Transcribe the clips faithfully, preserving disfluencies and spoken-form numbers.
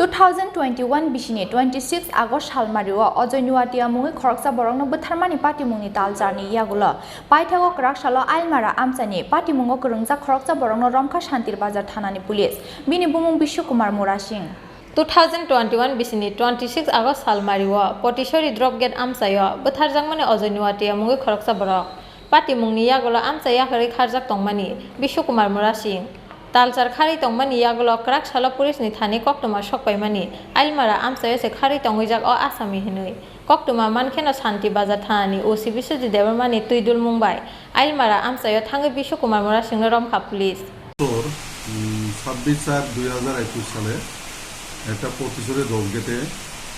Two thousand twenty-one bisini twenty-six August salmario Ajoy Nuatia mungwi khoroksa borokno bwtharmani patimungni talcharni yagulo paithago kwrak salo Ailmara amchaini patimungo kwrwngjak khoroksa borokno romkha Santir Bazar thanani police. Bini bumung Bishu Kumar Murasing. Two thousand twenty-one bisini twenty-six August salmario Potisori drop gate amchaio bwtharjakmani Ajoy Nuatia mungwi khoroksa borok. Patimungni yagulo amchai yakarwi kharjak tongmani Bishu Kumar Murasing. Talchar kharwi tongmani yagulo kwrak salo police ni thani koktwma sokpaimani Ailmara amchaio se kharwi tongwijak o asami hinwi. Koktwma mankheno Santi Bazar thanani O C Biswajit Debbarmani twidulmung bai Ailmara amchaio thangwi Bishu Kumar Murasingno romkha police. তোর, উম, ছাব্বিশ চার দুই হাজার একুশ সালে একটা পঁচিশরে দশ গেটে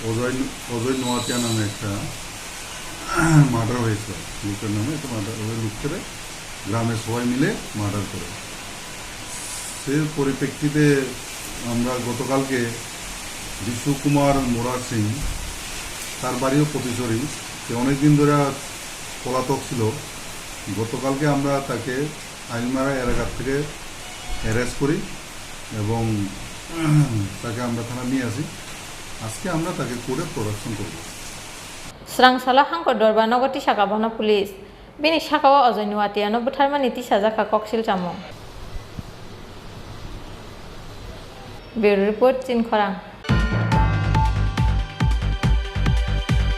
অজয়, অজয় নোয়াতিয়া নামে একটা মার্ডার হয়েছিল। লোকের নামে একটা মার্ডার, ওই লোকটারে গ্রামে সবাই মিলে মার্ডার করে। সেই পরিপ্রেক্ষিতে আমরা গতকালকে বিশু কুমার মোরা সিং, তার বাড়িও পঁচিশরি, সে অনেকদিন ধরে পলাতক ছিল। গতকালকে আমরা তাকে আইলমারা এলাকা থেকে অ্যারেস্ট করি এবং তাকে আমরা থানা নিয়ে আসি। আজকে আমরা তাকে কোর্টে প্রোডাকশন করব। Srang salo Hangkor Dorbar nogo tisakha bono police. Bini sakao Ajoy Nuatiano bwtharmani tisajakha koksil chamung. Bureau Report, Chinkhorang.